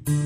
Ntawm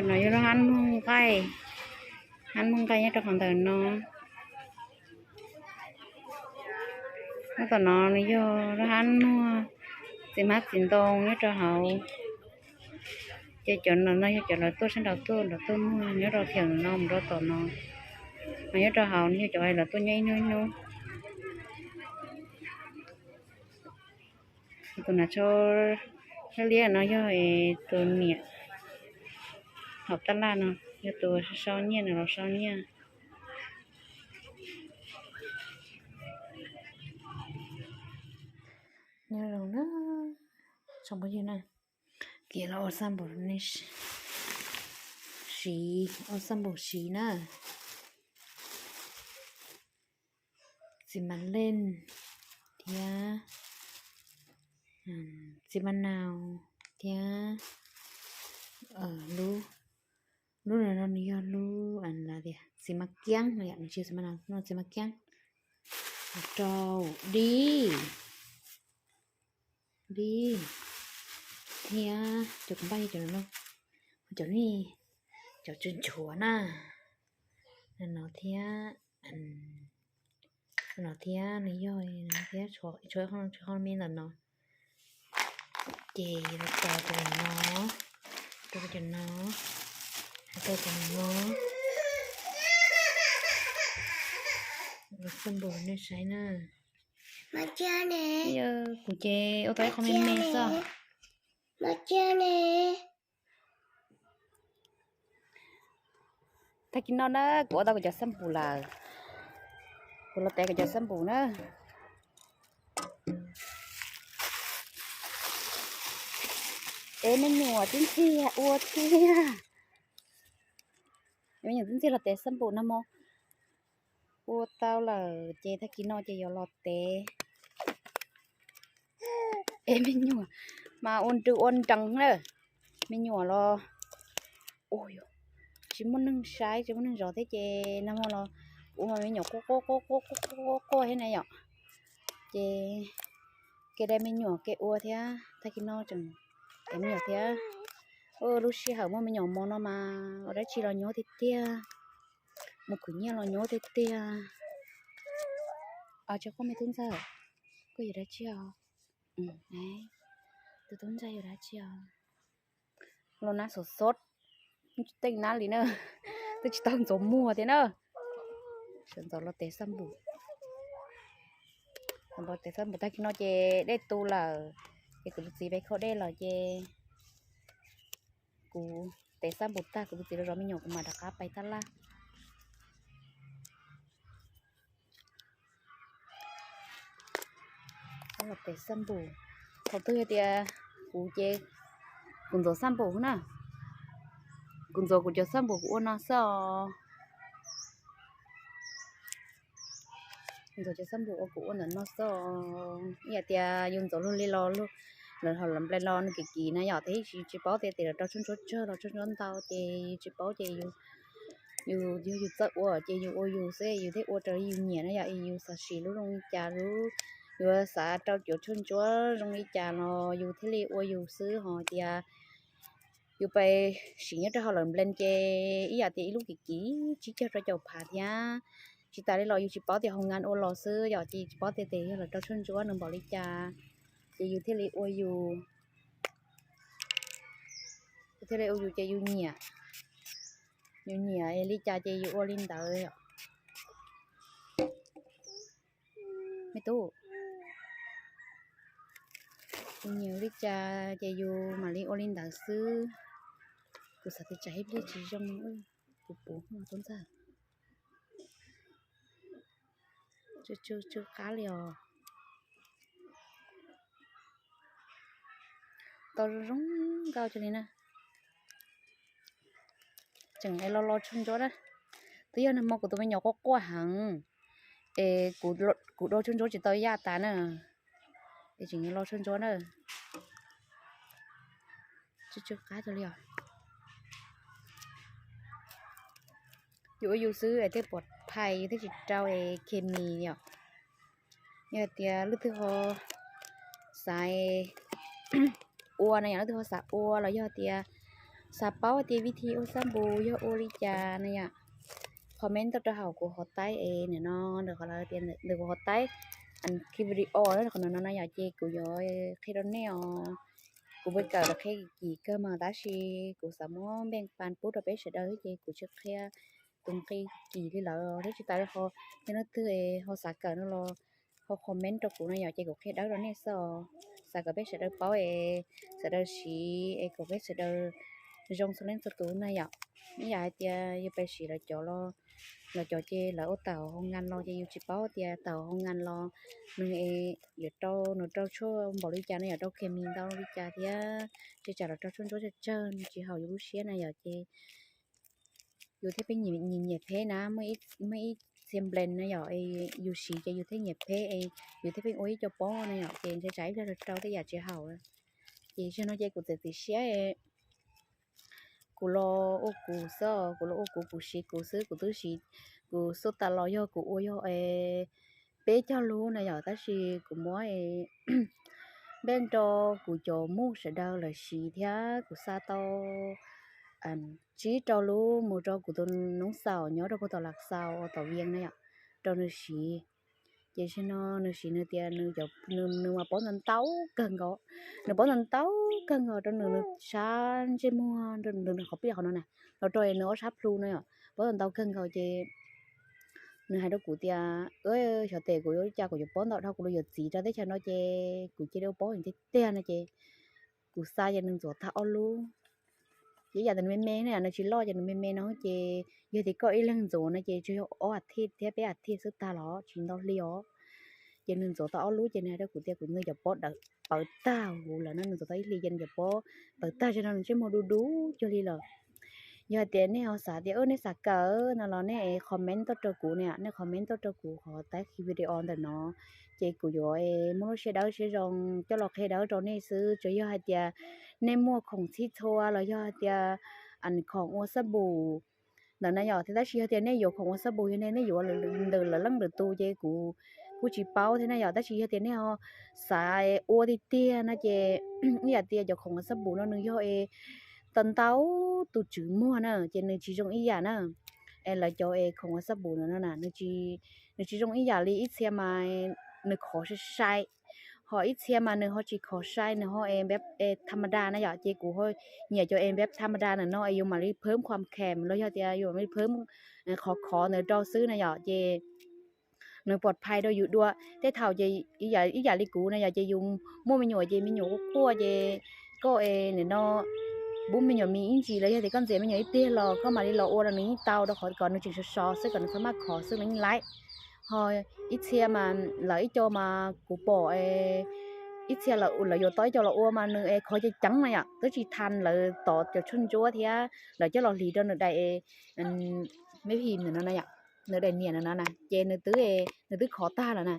no yog lub hab muag nqaij, hab muag nqaij nyob rau qhov ntawm no. Lub tom no nws yog lub hab muag txiv hmab txiv ntoo nyob rau hauv. Ces cov no no yog cov lawv tuaj sab nraud tuaj nraud tuaj muag nyob rau theem no mus rau tom no. Mas nyob rau hauv no yog cov lawv tuaj nyob ib hnub ib hnub. Tus nav tso liab liab no yog tus niam. Hauv tab laj no yog tus sau nyiaj, nws los sau nyiaj. Nyob zoo na, tsoom phooj ywg na, kiag los ua xab npum siv, ua xab npum siv na. Txiv mas leej thiab txiv mas nau thiab lub, lub no no nws yog lub tias txiv mas kiab no, nws tsis txiv mas nau no, txiv mas kiab. Rau dib, dib thiab cov kuv npaj yog cov no, cov ni, cov tsuj nchuav na, no thiab, no thiab nws yog thiab tshuav qhov me ntawm no. Ces los tau cov no, rau cov no, tau cov no, los xab npum nej saib na. Kuv ces ua tau ib qho me me xwb. Tag kis no na kuv ua tau kuv cov xab npum lawm. Kuv los tev kuv cov xab npum na. Es me nyuam tib ntxiag ua thiab. Me nyuam tib ntxiag los tev xab npum no mog. Ua tau lawm ces tag kis no ces yuav los tev. Es me nyuam mas ua nrws ua nrees na. Me nyuam los tsis muaj neeg saib tsis muaj neeg zov thiab ces nag hmo los kuv mas me nyuam quaj quaj quaj quaj quaj quaj thiab na yom. Ces kev dai me nyuam kev ua thiab tag kis no tseem tev me nyuam thiab. Lub sij hawm muaj me nyuam mos no mas ua dab tsi los nyuaj tiag tiag. Mus khwv nyiaj los nyuaj tiag tiag. Tsis quaj me tub ntxawg, koj yuav dab tsi os? Tus tub ntxawg yuav dab tsi os? Los nab xov xov, teej nab li na, twb tsis tau ntxuav muag thiab na. Sawv ntxov los tev xab npum. Los tev xab npum tag kis no ces dej tu lawm, ces kuv tus txiv pem khaub dej los ces kuv tev xab npum tag kuv tus txiv los zov me nyuam kuv mam rov qab pais tab laj. Los tev xab npum, thaum twg yog tias kuv ces kuv ntxuav xab npum na. Kuv ntxuav kuv cov xab npum kuv ua no xwb os. Ntxuav cov xab npum uas kuv ua ntawm no xwb os. Ib yam tias yus ntxuav luag li los lawv ho lawv nplai los nws kim kim na yom, tab sis tsis paub tias tes lawv rau tshuaj ntsuab tsawg los tshuaj ntsuab ntau ces tsis paub ces yus, yus yog yus txawj ua ces yus ua yus xwb yus thiaj ua raws li yus nyiam na yom, yus xav siv lub zoo li cas lub, yus xav rau cov tshuaj ntsuab zoo li cas los yus thiaj li ua yus xwb ho tias yus pais siv nyob rau hauv lawv nplees ces ib yam tias ib lub kim kim tsib caug rau caum phav thiab. Tsis tas li los yus tsis paub tias hoo ngan ua los xwb yom, ces yus tsis paub tias tes yog lawv rau tshuaj ntsuab nws npaum li cas, ces yus thiaj li ua yus, yus thiaj li ua yus ces yus nyiam, yus nyiam li cas ces yus ua li ntawd. Me tub, yus nyiam li cas ces yus mam li ua li ntawd xwb. Kuv xav tias tsam ib pliag tsis zoo, kuv puv tub ntxawg. Tsw tsw qab li os. Tau zoo zoo nkauj li na. Tseem los los tshuaj ntsuab na. Twb yog nag hmo kuv tus me nyuam quaj quaj heev es kuv dau tshuaj ntsuab tsis tau yaj tas na, es tseem los tshuaj ntsuab na. Tsw tsw qab li os. Yus ua yus xwb es thiaj pom phais, yus thiaj tsis rau es khes mis yom. Yog hais tias leej twg ho xav ua na yom, leej twg ho xav ua los yog tias xav paub tias vib thi ua xab npum yog ua li cas na yom, comment tuaj rau hauv kuv hov taib es nim no ntawm qhov lawv tias ntawm kuv hov taib, ki video qhov no no na yom, ces kuv yuav qhia rau nej os. Kuv pab kawm los qhia kim kawg mas tab sis kuv xav muab npeej pas pub rau peb sawv daws ces kuv tsis qhia tus nqi kim li lawm thiab. Tsis tas li ho yog leej twg ho xav kawm no los ho comment rau kuv no yom, ces kuv qhia dawb rau nej xwb os. Xav kom peb sawv daws paub es sawv daws siv es kom peb sawv daws zoo txhua leej txhua tus na yom. Ib yam hais tias yus pais siv lawv cov los, lawv cov ces lawv ua tawm hoo ngas los ces yus tsis paub tias tawm hoo ngas los nws yuav rau, nws rau tshuaj npaum li cas, nws yuav rau khes mis ntau li cas thiab. Tsis tsam los rau tshuaj ntsuab tsawg tsawg nws tsis haum yus lub siab na yom, ces yus thiab pheej nyiam nyiam pheb na, muaj ib txhia nplees na yom, yus siv ces yus thiaj nyiam pheb es yus thiaj pheej ua ib co pob na yom, ces ntshai tsam ib pliag rau tej yam tsis haum. Ces zaum no ces kuv txiav txim siab, kuv los ua kuv xwb, kuv los ua kuv, kuv siv kuv xwb, kuv twb siv, kuv xub tas los yog kuv ua yog peb caug lub na yom, tab sis kuv muab npej rau kuv cov muj sawv daws lawv siv thiab kuv xa tau tsib rau lub mus rau kuv tus noob xaus nyob rau puag tom Lav Xaus tom Vias na yom, rau nws siv. Ces zaum no nws siv nws tias nws mas paub ntau ntau kawg nkaus, nws paub ntau ntau kawg nkaus rau nws, nws sab ntsej muag, nws qhov pib qhov no na, los rau nws ob sab plhu no yom, paub ntau ntau kawg nkaus ces nws hais rau kuv tias, xyov tes kuv yuav ua cas kuv yuav paub ntau dhau, kuv los yuav txiv rau teb chaws no ces kuv cia li ua paub tiag tiag no ces kuv xa ces nws ntxuav tag ob lub. Ces ib yam tias nws me me na, nws tsis loj ces nws me me no ces yog tias koj ib leeg ntxuav no ces tsuas yog ob as thiv thiab peb as thiv xwb tag los tsis ntau hli os. Ces nws ntxuav tau ob lub ces nws hais rau kuv tias kuv nws cov pob dawb paws tag huv lawm no, nws ntxuav tau ib hlis ces nws cov pob paws tag zog no, nws ntsej muag du du cuag li lawm. Yog hais tias nej ho xav tias nej xav kawm no los nej comment tuaj rau kuv na, nej comment tuaj rau kuv qhov tag kis video ntawm no, ces kuv yuav muaj lub siab dawb siab zoo coj los qhia dawb rau nej xwb. Tsuas yog hais tias nej muaj khoom txhij txhua los yog hais tias khoom ua xab npum ntawm na yom, thiab tab sis yog tias nej yuav khoom ua xab npum yog nej yuav ntawm lawv leej lwm tus ces kuv kuj tsis paub thiab na yom, tab sis yog tias nej ho xav ua tiag tiag no ces ib yam tias cov khoom ua xab npum no nws yog es tau ntau tus tswv muag na ces nws tsis zoo ib yam na. Es lawv cov es khoom ua xab npum no na, nws tsis zoo ib yam li, ib txhia mas nws khov sai sai, ho ib txhia mas nws ho tsis khov sai, nws ho es npeb tham ma da na yom, ces kuv ho nyiam cov es npeb tham ma da ntawm no es yus mam li phab khuam khem los yog tias yus mam li phab qhov khov ntawd rau xwb na yom, ces nws pom phais rau yus dua. Tej thaum ces ib yam li kuv na yom, ces yus muaj me nyuam ces me nyuam quaj quaj ces koj es nim no pub me nyuam mis ib ntsis los yog tias koj ntxias me nyuam ib pliag los koj mam li los ua rau nws yeej tau, rau qhov kom nws tseem sov sov xwb, kom nws txhob maj khov xwb los yeej laib. Ho ib txhia mas lawv ib co mas kuv pom ib txhia lawv yuav tau ib co los ua mas nws es khov ceev ceev na yom, twb tsis tha lawv tov cov tshuaj ntsuab thiab lawv coj los hliv rau nws daim, me phim ntawm no na yom, nws daim niam ntawm no na ces nws twb, nws twb khov tag lawm na.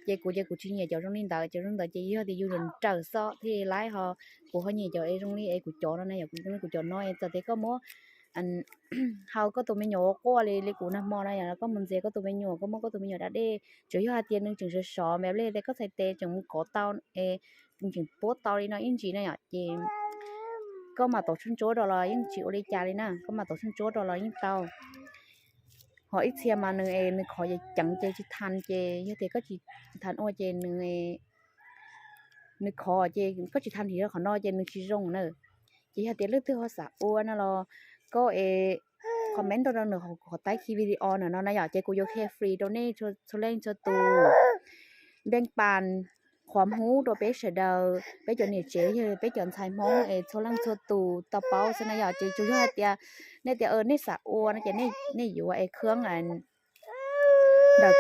Ces kuv ces kuv tsis nyiam cov zoo li ntawd, cov zoo li ntawd ces yog tias yus raws xwb thiaj li laib. Ho kuv ho nyiam cov es zoo li es kuv cov no na yom, kuv cov no es txawm tias koj muab hau koj tus me nyuam ua quaj li li kuv nag hmo na yom, koj mus ntxias koj tus me nyuam, koj muab koj tus me nyuam da dej, tsuas yog hais tias nws tseem sov sov me pliag tias koj txhais tes tseem mus kov tau es nws tseem puab tau li no ib ntsis na yom, ces koj mam tov tshuaj ntsuab rau los yeej tsis ua li cas li na, koj mam tov tshuaj ntsuab rau los yeej tau. Ho ib txhia mas nws es nws khov ceev ceev ces tsis tha, ces yog tias koj tsis tha ua ces nws, nws khov ces koj tsis tha hliv rau qhov no ces nws tsis zoo na. Ces yog tias leej twg ho xav ua no los koj es comment rau rau nws qhov taib khi video no na yom, ces kuv yuav qhia free rau nej txhua leej txhua tus, npeej pas qhuam hub rau peb sawv daws, peb cov niam tsev yog peb cov ntxhais Hmoob es txhua leej txhua tus tau paub xwb na yom. Ces tsuas yog hais tias nej tias nej xav ua no ces nej yuav es khab ntawm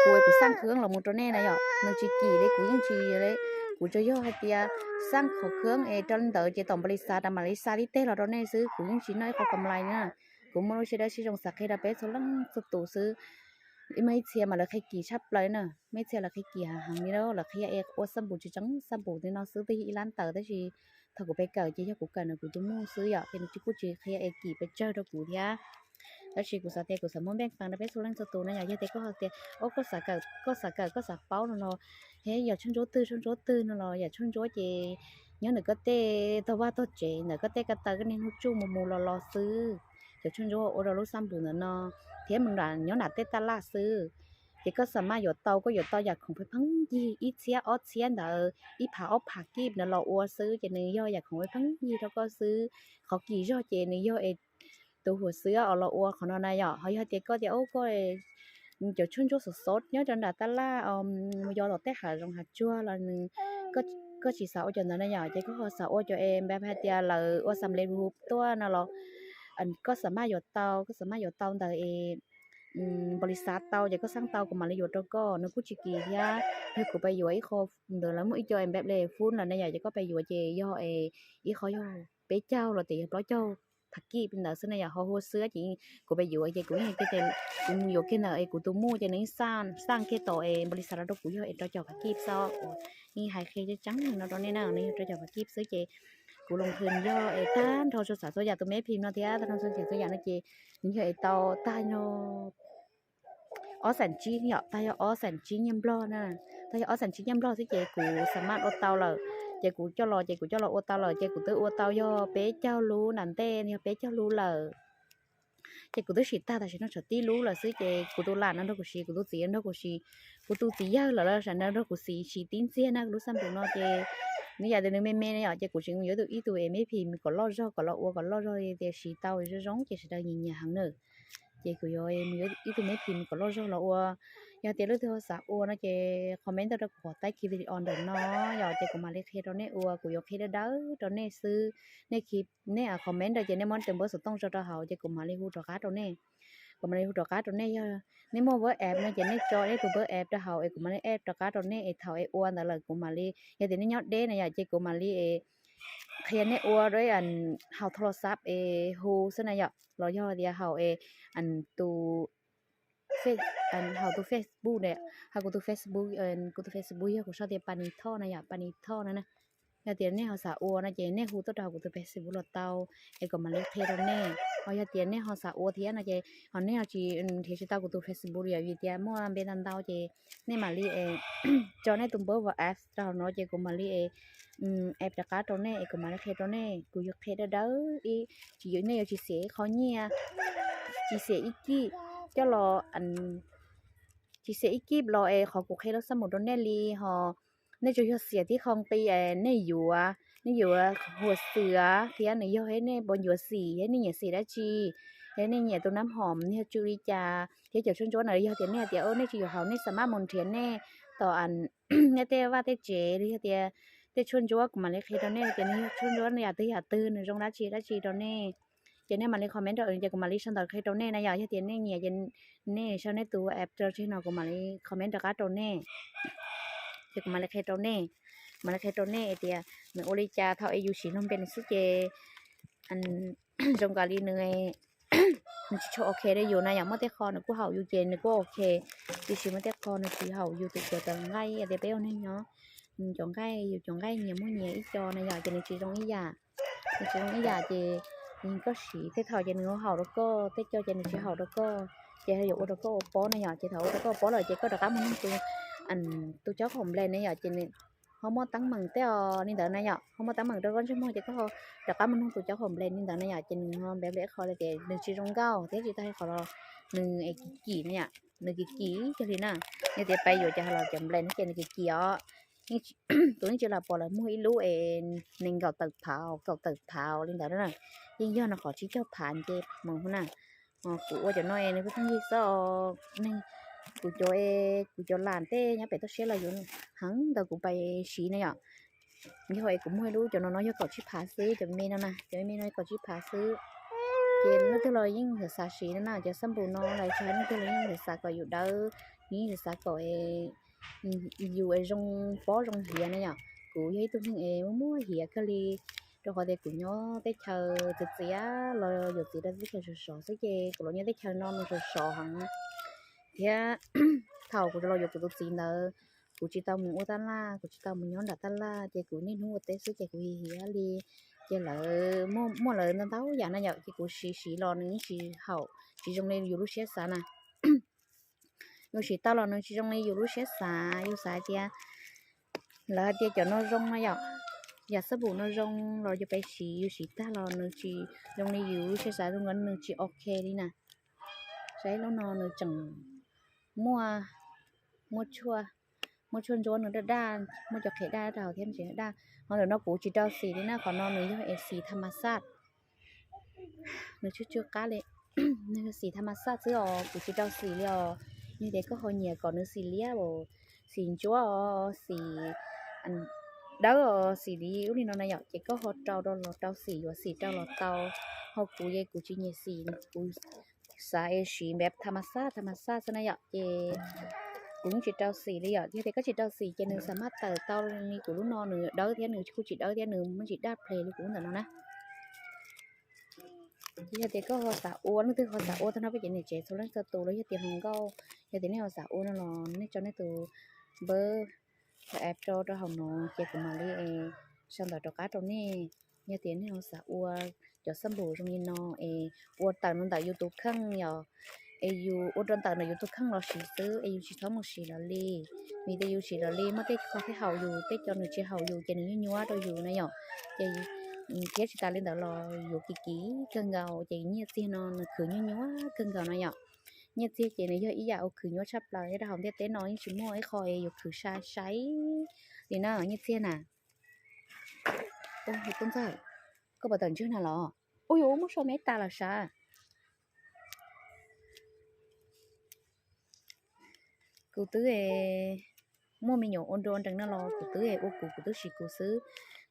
kuv, kuv xaj khab los mus rau nej na yom, nws tsis kim li, kuv yeej tsis, kuv tsuas yog hais tias xaj qhov khab es rau li ntawd ces tom npaum li xav rau mam li xa tib teg los rau nej xwb, kuv yeej tsis noj ib qho kam lais na. Kuv muaj lub siab dawb siab zoo xav qhia rau peb txhua leej txhua tus xwb. Muaj ib txhia mas lawv qhia kim tshaj plaws na, muaj ib txhia lawv qhia kim heev heev li, lawv qhia es ua xab npum tsis tseeb, xab npum li no xwb twb yog ib lab ntawd, tab sis thaum kuv pem kawm ces yog kuv kawm ntawm kuv tus muam xwb yom, ces nws kuj tsis qhia es kim pes tsawg rau kuv thiab. Tab sis kuv xav tias kuv xav muab npeej faa rau peb txhua leej txhua tus na yom. Yog tias koj tias, o, koj xav kawm, koj xav kawm, koj xav paub no los, thiab yog tshuaj ntsuab twg, tshuaj ntsuab twg no los yam tshuaj ntsuab ces nyob ntawm koj tej tog vaj tog tsev, ntawm koj tej ko taw koj niaj hnub tsuj mus mus los los xwb. Cov tshuaj ntsuab ua rau lub xab npum ntawm no thiab mus nram nyob nram tej taj laj xwb. Ces koj xav maj yuav tau, koj yuav tau yam khoom pheej pheej yig ib txhiab ob txhiab ntawd, ib phav ob phav kib ntawd los ua xwb, ces nws yog yam khoom pheej pheej yig rau koj xwb. Qhov kim zog ces nws yog es tus huam xwb os los ua qhov no na yom. Ho yog tias koj tias, o, koj cov tshuaj ntsuab xov xov nyob rau nram taj laj, mus yos tom tej hav zoov hav tsuag los nws, koj tsis xav ua cov ntawd na yom, ces koj ho xav ua cov es npa hais tias lawv ua xam lev hu tuaj no los koj xav maj yuav tau, koj xav maj yuav tau ntawd es npaum li xav tau ces koj xaj tau kuv mam li yuav rau koj, nws kuj tsis kim thiab. Yog kuv pab yuav ib qho ntawd lawv muaj ib co es npa ple fun los na yom, ces koj pab yuav ces yog es ib qho yog peb caug los tias yog plaub caug phav kib ntawd xwb na yom. Ho hu xwb ces kuv pab yuav ces kuv yeej hais tias kuv mus yuav kiag ntawd es kuv tus muam ces nws yeej xaj kiag tau es npaum li xav los rau kuv yog es rau caum phav kib xwb. Yeej hais qhia tseeb tseeb no rau nej na, nws yog rau caum phav kib xwb ces kuv loo hwm yog es tag nrho txhua tsav txhua yam tus me phim no thiab tag nrho txhua tsav txhua yam no ces nws yog es tau tag nrho ob xees tsib yom, tag yog ob xees tsib nyiaj nplog na, tag yog ob xees tsib nyiaj nplog xwb ces kuv xav maj ua tau lawm. Ces kuv coj los, ces kuv coj los ua tau lawm, ces kuv twb ua tau yog peb caug lub nram ntej, yog peb caug lub lawm. Ces kuv twb siv tag tam sim no tshuav tib lub lawm xwb, ces kuv tus lam no nrog kuv siv, kuv tus txiv nrog kuv siv, kuv tus txiv yawg lawm los sawv daws nrog kuv siv, siv tib ntxiag na lub xab npum no. Ces nws yam tias nws me me na yom, ces kuv tseem yuav ib tug es me phim kom loj zog, kom los ua kom loj zog tias siv tau zoo zoo ces sawv daws nyiam nyiam heev na. ces kuv yuav mus yuav ib tug me phim kom loj zog los ua. Yog tias leej twg ho xav ua no ces comment ntawm rau kuv qhov taib ki video ntawm no yom, ces kuv mam li qhia rau nej ua. Kuv yuav qhia dawb dawb rau nej xwb. Nej, nej comment rau ces nej muab tus npawb xov tooj tso rau hauv ces kuv mam li hu rov qab rau nej. Kuv mam li hu rov qab rau nej. Yog nej muaj WhatsApp no ces nej tso nej tus WhatsApp rau hauv es kuv mam li add rov qab rau nej es thaum es ua ntawd lawm kuv mam li, yog tias nej nyob deb na yom, ces kuv mam li es qhia nej ua rau hauv thoo los xab es hu xwb na yom, los yog tias hauv es tus, hauv tus Facebook na, hauv kuv tus Facebook, kuv tus Facebook yog kuv sau tias Pani Thoj na yom, Pani Thoj na na. Yog tias nej ho xav ua no ces nej hu tuaj rau hauv kuv tus Facebook los tau, es kuv mam li qhia rau nej. Ho yog tias nej ho xav ua thiab no ces ho nej ho tsis nrhiav tsis tau kuv tus Facebook yom, vim tias muaj npe ntau ntau ces nej mam li es tso nej tus npawb WhatsApp rau hauv no ces kuv mam li es add rov qab rau nej es kuv mam li qhia rau nej. Kuv yuav qhia dawb dawb ib, tsis, nej yuav tsis xiam ib qho nyiaj, tsis xiam ib kib coj los, tsis xiam ib kib los es qhov kuv qhia lub xab npum rau nej li ho. Nej tsuas yog xiam tib qho nqi es nej yuav, nej yuav huam xim thiab nws yog thiab nej puas ncuav xim thiab nej nyiam xim dab tsi, thiab nej nyiam tus nab hom yog tsw li cas thiab cov tshuaj ntsuab na, yog tias nej hais tias nej tsis yuav haus nej xav mam mus nrhiav nej tom nej tej vaj tej tsev los yog tias tej tshuaj ntsuab kuv mam li qhia rau nej tias nws yog tshuaj ntsuab yam twg yam twg nws zoo dab tsi dab tsi rau nej. Ces nej mam li comment rau ces kuv mam li sau ntawv qhia rau nej na yom. Yog tias nej nyiam ces nej sau nej tus app rau tseg no kuv mam li comment rov qab rau nej. Ces kuv mam li qhia rau nej, kuv mam li qhia rau nej tias nws ua li cas thaum es yus siv lub npe nws xwb ces zoo nkaus li nws, nws tsis tshua ok rau yus na yom. Muaj tej qho nws kuj haum yus ces nws kuj ok, tiam sis muaj tej qho nws tsis haum yus tus cov tawv nqaij tias peb ua neeg nyob, cov nqaij yus cov nqaij nyias muaj nyias ib co na yom, ces nws tsis zoo ib yam. Nws tsis zoo ib yam ces koj siv tej thaum ces nws haum rau koj, tej co ces nws tsis haum rau koj, ces yuav ua rau koj ua pob na yom. Ces thaum ua rau koj ua pob lawm ces koj rov qab mus nug tus, tus caub qhoom nples na yom, ces nws ho muaj teeb meem tej os li ntawd na yom, ho muaj teeb meem rau koj ntsej muag ces koj rov qab mus nug tus caub qhoom nples li ntawd na yom, ces nws ho nples nples qho li tias nws tsis zoo nkauj thiab tsis tau qhov los nws es kim kim na yom, nws kim kim cog li na. Yog tias pais yuav cov los cov nples no ces nws kim kim os. Tus nej tsis los pom lawv muag ib lub es nees nkaum tawm phav, kaum tawm phav li ntawd na, yeej yog no qhov tsib caug phav nce mus na. Kuv ua cov no es nws kuj pheej yig xwb os. Kuv cov, kuv cov lam tej nyob pem toj siab los yuav heev ntawd kuv pais siv na yom. Yog es kuv muag ib lub cov no no yog kaum tsib phav xwb, cov me no na, cov me no kaum tsib phav xwb. Ces leej twg los yeej xav siv no na, cov xab npum no los tsis hais leej twg los yeej xav kom yus dawb, yeej xav kom yus zoo pob zoo hiav na yom. Kuv yog ib tug neeg es muaj muaj hiav kawg li, rau qhov tias kuv nyob teb chaws txias txias los yuav txiv rau teb chaws sov sov xwb ces kuv los nyob teb chaws no nws sov sov heev. Thiab thaum kuv los yuav kuv tus txiv ntawd, kuv tsis tau mus ua tab laj, kuv tsis tau mus nyob nram tab laj ces kuv niaj hnub ua teb xwb ces kuv hiav hiav li. Ces lawv muaj, muaj lawv ntau ntau yam na yom, ces kuv siv siv los nws yeej tsis haum, tsis zoo li yus lub siab xav na. Yus siv tau los nws tsis zoo li yus lub siab xav, yus xav tias, lawv hais tias cov no zoo na yom, yam xab npum no zoo los yus pais siv, yus siv tag los nws tsis zoo li yus lub siab xav, zoo nkaus nws tsis ok li na. Saib lub no nws tseem muaj, muaj tshuaj, muaj tshuaj ntsuab nws daj daj, muaj cov qhiav daj rau thiab tseem daj. Ho ntawm no kuv tsis rau xim li na, qhov no nws yog es xim tha ma xaj, nws tsw tsw qab li. Nws yog xim tha ma xaj xwb os, kuv tsis rau xim li os. Yog tias koj ho nyiam kom nws xim liab, xim ntsuab os, xim dawb os, xim li ub li no na yom, ces koj ho rau rau los rau xim, yuav xim rau los tau. Ho kuv ces kuv tsis nyiam xim, kuv xav es siv npe tha ma xaj, tha ma xaj xwb na yom, ces kuv yeej tsis rau xim li yom. Yog tias koj tsis rau xim ces nws xav maj tawm tau li kuv lub no, nws dawb thiab nws kuj tsis dawb thiab nws muaj tsis daj ple li kuv ntawm no na. Ces yog tias koj ho xav ua, leej twg ho xav ua tag no peb cov niam tsev txhua leej txhua tus los yog tias hluas nkauj, yog tias nej ho xav ua no los nej tso nej tus npawb app rau rau hauv no ces kuv mam li sau ntawv rov qab rau nej. Yog tias nej ho xav ua cov xab npum zoo li no es ua tawm no ntawm yus tus kheej yom, es yus ua rau ntawm ntawm yus tus kheej los siv xwb es yus tsis txhob mus siv lawv li. Vim tias yus siv lawv li muaj tej qho thiaj haum yus, tej co nws tsis haum yus ces nws nyuaj nyuaj rau yus na yom. Ces thiab tsis tas li ntawd los yuav kim kim kawg nkaus ces nyiaj txiag no nws khwv nyuaj nyuaj kawg nkaus no yom. Nyiaj txiag ces nws yog ib yam uas khwv nyuaj tshaj plaws nyob rau hauv ntiaj teb no, yeej tsis muaj ib qho es yuav khwv sai sai li na nyiaj txiag na. Ub, Tub Ntxawg, koj puas tawm ntswg na los? Ub, yuav muab so me tas los sav. Tus twb muaj me nyuam ua nroo nrees no los kuv twb ua kuv, kuv twb siv kuv xwb.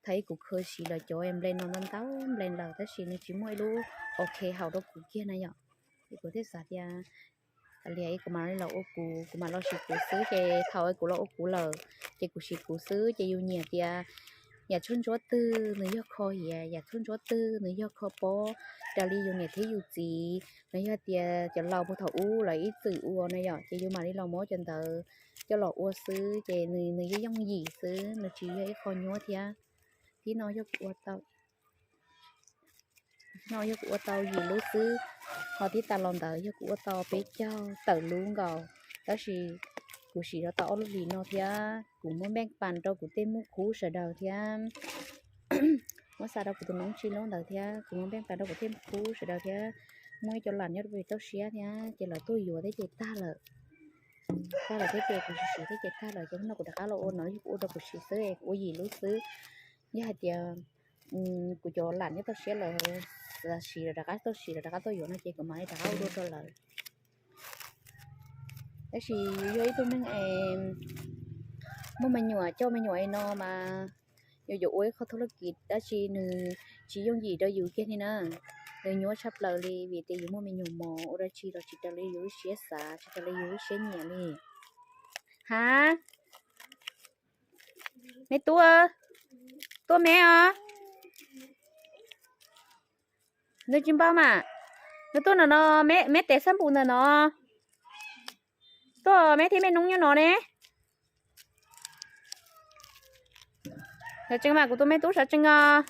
Thaum ub kuv khaws siv lawv cov nplees no ntau ntau nplees lawm tab sis nws tsis muaj ib lub ok haum rau kuv kiag na yom. Es kuv thiaj xav tias, kav liam, kuv mam li los ua kuv, kuv mam los siv kuv xwb. Ces thaum kuv los ua kuv lawm ces kuv siv kuv xwb. Ces yus nyiam tias yam tshuaj ntsuab twg nws yog kho hiav, yam tshuaj ntsuab twg nws yog kho pob, raws li yus niam thiab yus txiv los yog tias cov laus puag thaum ub lawv ib txwm ua na yom, ces yus mam li los muab cov ntawd coj los ua xwb. Ces nws, nws yeej yooj yim xwb, nws tsis yog ib qho nyuaj thiab. Tib no yog kuv ua tau, no yog kuv ua tau yim lub xwb, ho tib tas los ntawd yog kuv ua tau peb caug tawm lub nkaus. Tab sis kuv siv los tau ob lub hlis no thiab kuv muab npeej pas rau kuv tej muj khub sawv daws thiab, muab xa rau kuv tus noob tsib lub ntawd thiab kuv muab npeej pas rau kuv tej muj khub sawv daws thiab, muaj ib co lam nyob rau pem toj siab thiab ces lawv tuaj yuav thiab ces tag lawm. Tag lawm thiab ces kuv siv siv thiab ces tag lawm ces hnub no kuv rov qab los ua no, yog kuv ua rau kuv siv xwb, kuv ua yim lub xwb. Yog hais tias kuv cov lam nyob toj siab lawm, siv lawv rov qab, toj siv lawv rov qab tuaj yuav no ces kuv mam li rov qab ua dua rau lawv. Tab sis yog ib tug neeg es muaj me nyuam coj me nyuam li no mas yus yuav ua ib qho thab laj kis tab sis nws tsis yooj yim rau yus kiag li na. Nws nyuaj tshaj plaws li vim tias yus muaj me nyuam mos, ua dab tsi los tsis raws li yus lub siab xav, tsis raws li yus lub siab nyiam li. Ha, me tub, tuaj me os. Nws tsis npau mas, nws tuaj no no, me tes xab npum ntawm no. Tuaj, me thiab me noob nyob no ne. Sawv tsees mas, kuv tus me tub sawv tsees os.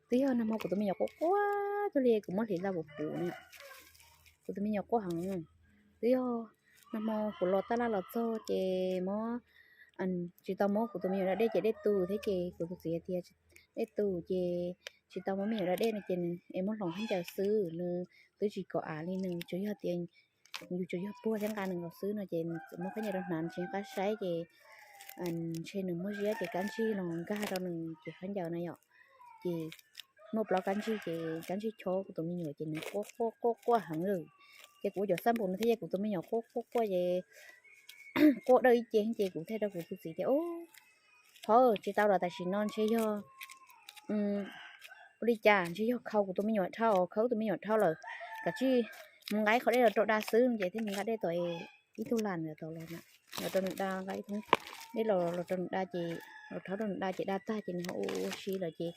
Twb yog nag hmo kuv tus me nyuam quaj quaj cuag li kuv muab hliv laj puv puv na. Kuv tus me nyuam quaj heev. Twb yog nag hmo kuv los taj laj los txog ces muab, tsis tau muab kuv tus me nyuam da dej ces dej tu thiab ces kuv tus txiv hais tias dej tu ces tsis tau muab me nyuam da dej no ces nws es muab hloov khaub ncaws xwb, nws twb tsis kom av li, nws tsuas yog tias yus tsuas yog puag thiab nqa nws los xwb no ces muab khaub ncaws rau hnav tsis nqa saib ces ntshe nws muaj ziab ces kab ntsig los nkag rau nws ces khaub ncaws na yom. Ces muaj plaub kab ntsig ces kab ntsig chob kuv tus me nyuam ces nws quaj quaj quaj quaj heev lawm. Ces kuv ua cov xab npum no thiab ces kuv tus me nyuam quaj quaj quaj ces quaj dawj ib ce ces kuv thiaj rau kuv tus txiv tias, Ub, thov tsis tau los tam sim no ntshe yog ua li cas, ntshe yog khau kuv tus me nyuam dhau, khau tus me nyuam dhau lawm, kav tsij mus nqa ib qho dej los rau da xwb no ces thiaj mus nqa dej tom ib tug lam ntawd los rau nws da, nqa ib thoob dej los los rau nws da ces los rhaub rau nws da ces da tag ces nws ho ua ua si lawm ces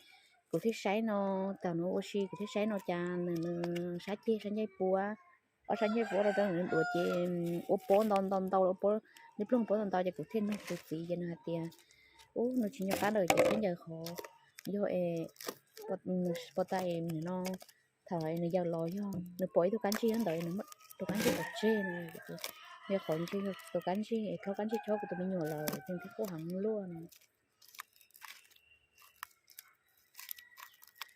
kuv thiaj saib no, thaum nws ua si kuv thiaj saib no cas nws sab ceg sab ncaig puab, ob sab ncaig puab rau rau nws duav ces ua pob ntau ntau ntau, ua pob li ploog pob ntau ntau ces kuv thiaj nug kuv txiv ces nws hais tias, Ub, nws tsis nco qab lawm ces khaub ncaws qhov yog es pov tas es nws no, thaum nws yawm los yog nws pom ib tug kab ntsig nyob ntawd nws muab tus kab ntsig pov tseg no, yog qhov ntshe yog tus kab ntsig es thlob kab ntsig chob kuv tus me nyuam lawm ces thiaj quaj heev luaj no.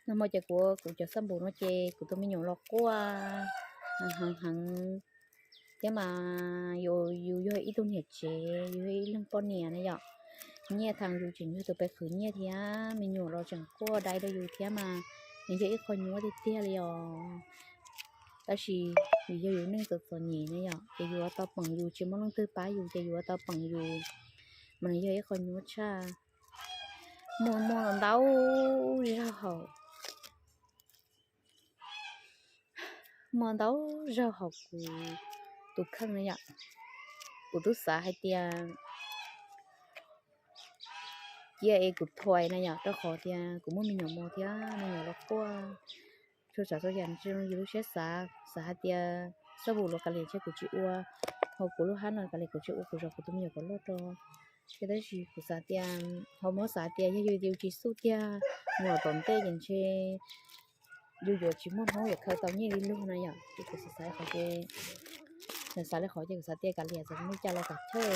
Nag hmo ces kuv ua kuv cov xab npum no ces kuv tus me nyuam los quaj heev heev thiab mas, yus yog ib tug niam tsev, yus yog ib leeg poj niam na yom, nyiaj thaum yus tseem yog tus pes khwv nyiaj thiab me nyuam los tseem quaj dai rau yus thiab mas, nws yog ib qho nyuaj tiag tiag li os. Tab sis vim yog yus neej txom txom nyem na yom, ces yus yuav tau peem yus, tsis muaj leej twg pab yus ces yus yuav tau peem yus, mas nws yog ib qho nyuaj tshaj. Muaj muaj ntau zaug hauv, muaj ntau zaug hauv kuv tus kheej na yom, kuv twb xav hais tias cia es kuv thuam na yom, rau qhov tias kuv muaj me nyuam mos thiab me nyuam los quaj, txhua tsav txhua yam ntshe yus lub siab xav, xav hais tias xab npum los kav liam ntshe kuv tsis ua, ho kuv lub hab no kav liam kuv tsis ua, kuv zov kuv tus me nyuam kom loj rau. Ces tab sis kuv xav tias, ho muab xav tias yog yus tsis xub tiag mus tom ntej ces ntshe yus yuav tsis muaj hnub yuav khaws tau nyiaj li luag na yom. Ces kuv xav xav qhov ces, xav li qhov ces kuv xav tias kav liam txog li cas los kam chawj,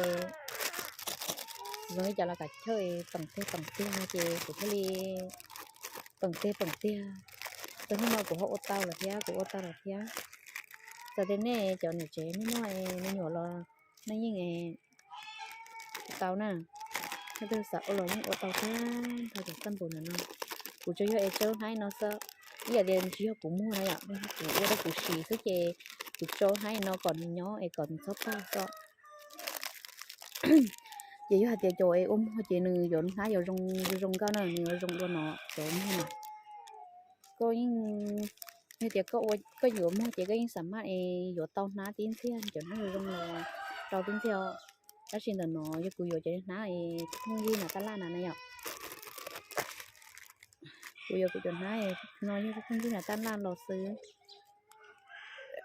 txog li cas los kam chawj, peem tiag peem tiag no ces kuv thiaj li peem tiag peem tiag. Txog hnub no kuv ho ua tau lawm thiab, kuv ua tau lawm thiab. Txawm tias nej cov niam tsev nej muaj me nyuam los nej yeej tau na, nej twg xav ua los yeej ua tau tag nrho cov xab npum ntawm no. Kuv tsuas yog es tsawb hnab no xwb, ib yam tias tsis yog kuv muag na yom, kuv ua rau kuv siv xwb ces kuv tso hnab no kom nws nyob es kom nws txhob tag xwb. Ces yog hais tias cov es ua muag ces nws yuav hnab yuav zoo zoo nkauj na, nws yuav zoo dua no cov muag no. Koj yeej, yog tias koj yuav muag ces koj yeej xam maj es yuav tau hnab tib ntxiag, cov hnab zoo zoo los rau tib ntxiag. Tab sis ntawm no yog kuv yuav cov hnab es phooj ywg nram tab laj na na yom. Kuv yuav kuv cov hnab no yog phooj ywg nram tab laj los xwb.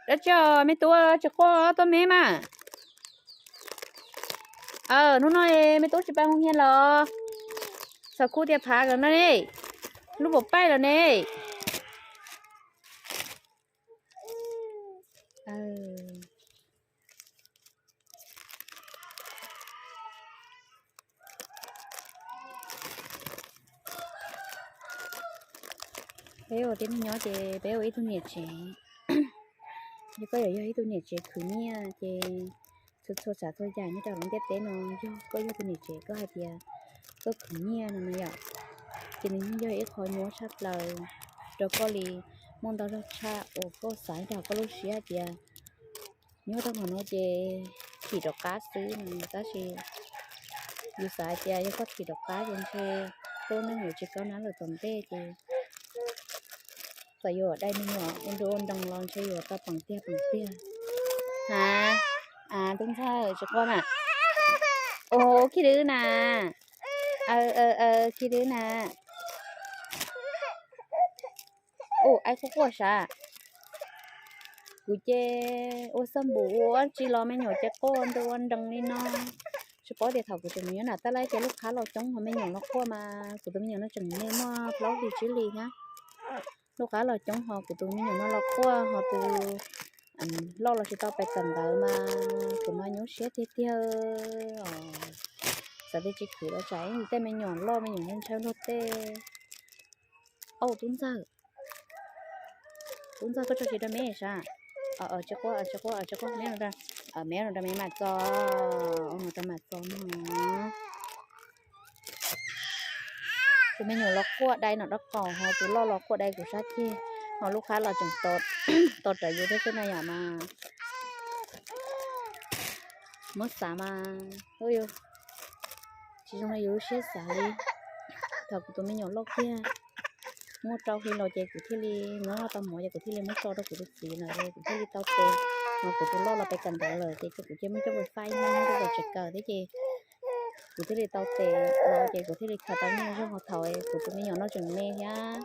Dab tsi me tub tsis quaj tuaj me mas. Hnub no me tub tsis pais mus nyiag los. Txham khu tias phav lawm no ne. Lub paum paij lawm ne. Peb ua tib neeg nyob ces peb ua ib tug niam tsev. Yog koj yuav yog ib tug niam tsev khwv nyiaj ces txhua txhua tsav txhua yam nyob rau lub ntiaj teb no, yog koj yog tus niam tsev koj hais tias koj khwv nyiaj no na yom, ces nws yeej yog ib qho nyuaj tshaj plaws rau koj li. Muaj ntau zog tshaj uas koj xav nrog koj lub siab hais tias nyob rau qhov no ces thim rov qab xwb no, tab sis yus xav hais tias yog koj thim rov qab ces ntshe koj neej yuav tsis kaub nab lawm tom ntej ces txawm yuav dai me nyuam ua nroo ua nroos los ntshe yuav tau peem tiag peem tiag. Ha, tub ntxawg tsis quaj na. Ua khib dwb na. Khib dwb na. Ua aib quaj quaj sav. Kuv ces ua xab npum ua dab tsi los me nyuam ces quaj ua nroo ua nroos li no. Tsis paub tias thaum kuv tseem mus nyob nram tab laj ces lub qhab los coob ho me nyuam los quaj mas kuv tus me nyuam no tseem me muaj plaub hlis tsib hlis thiab. Lub qhab los coob ho kuv tus me nyuam no los quaj ho tus loj los tsis tau pes kawm ntawv mas kuv mas nyuaj siab tiag tiag os. Xav tias tsis khwv los tsam tej me nyuam loj me nyuam ntshaw luag tej. Au tub ntxawg, tub ntxawg koj tso siav rau me sav. Tsis quaj tsis quaj tsis quaj, me no rau me mam txo, no rau mam txo no. Tus me nyuam los quaj dai no rau qaum ho tus loj los quaj dai kuv sab ceg, ho lub qhab los tseem tos rawv yus thiab xwb na yom mas. Muab xav mas tsis zoo li yus lub siab xav li. Thaum kuv tus me nyuam loj kiag muaj rau hli los ces kuv thiaj li, nws loj tau mov ces kuv thiaj li muab tso rau kuv tus txiv lawm es kuv thiaj li tau tes. Mas kuv tus loj los pes kawm ntawv lawm ces kuv cia muab coj mus faib nyob rau tsev kawm thiab ces kuv thiaj li tau tes los ces kuv thiaj li khaws tau nyiaj zog ho thaum kuv tus me nyuam no tseem me thiab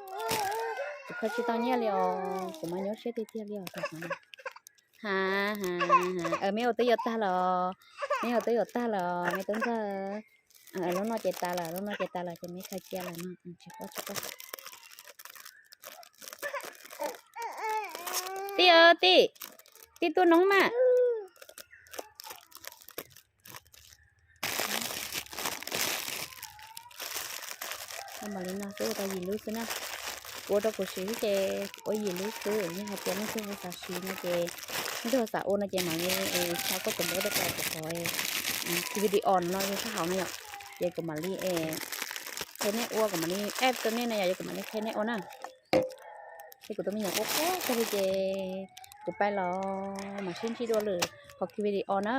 kuv khaws tsis tau nyiaj li os, kuv mas nyuaj siab tiag tiag li os thaum no. Ha, ha, me ua twb yuav tag los, me ua twb yuav tag los me tub ntxawg. Lub no ces tas lawm, lub no ces tas lawm ces me khaws cia lawm no. Tij, tij, tij tuaj noob mas. Mam li no xwb ua tau yim lub xwb na. Kuv ua rau kuv siv xwb ces kuv ua yim lub xwb, yog hais tias leej twg ho xav siv no ces leej twg ho xav ua no ces mam li xa koj tus npawb rau kuv qhov video no yog sab hauv no yom, ces kuv mam li qhia nej ua, kuv mam li add rau nej no yom, kuv mam li qhia nej ua na. Ces kuv tus me nyuam quaj quaj kawg li ces kuv pais los mam sib ntsib dua lwm qhov video na.